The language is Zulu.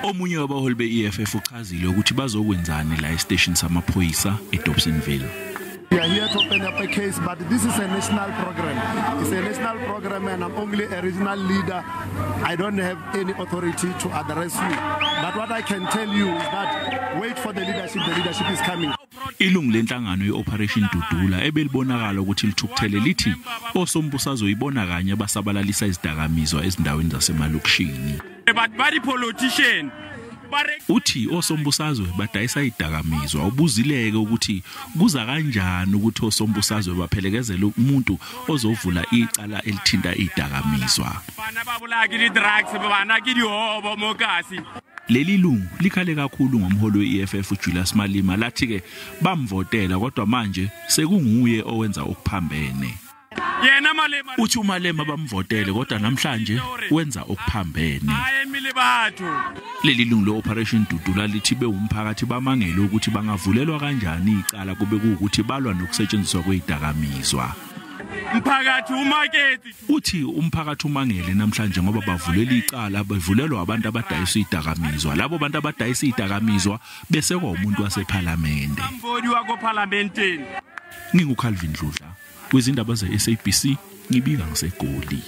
Omunye wabaholi be-EFF uchazile ukuthi bazokwenzani la esiteshini samaphoyisa eDobsonville. We are here to open up a case, but this is a national program. It's a national program and I'm only a regional leader. I don't have any authority to address you. But what I can tell you is that wait for the leadership is coming. Ilungu lenhlangano ye-Operation Dudula ebelibonakala ukuthi lithukuthele lithi osombusazwe ibona kanye abasabalalisa izidakamizwa ezindaweni zasemalokishini. But ba di-politician Uthi osombusazwe badayisa idakamizwa. Ubuzileke ukuthi kuza kanjani ukuthi osombusazwe baphelekezele umuntu ozovula icala elithinta idakamizwa. Bana ba bolaya ke di-drugs, bana ke dihobo mo kasi. Leli lungu likhale kakhulu ngomholi we-EFF uJulius Malema, lathi-ke bamvotela kodwa manje sekunguye owenza okuphambene. Yena Malema. Uthi uMalema bamvotele kodwa namhlanje wenza okuphambene. A emile batho. Leli lungu le-Operation Dudula lithi bewumphakathi bamangele ukuthi bangavulelwa kanjani icala kube kuwukuthi balwa nokusetshenziswa kwezidakamizwa. Mphakathi umakethe. Uthi umphakathi umangele namhlanje ngoba bavulela icala, bevulelwa abantu abadayisa izidakamizwa. Labo bantu abadayisa izidakamizwa bese kwumuntu wasephalamende. Somebody wa ko parliamenteng. NginguCalvin Dludla kwizindaba ze-SABC, ngibika ngiseGoli.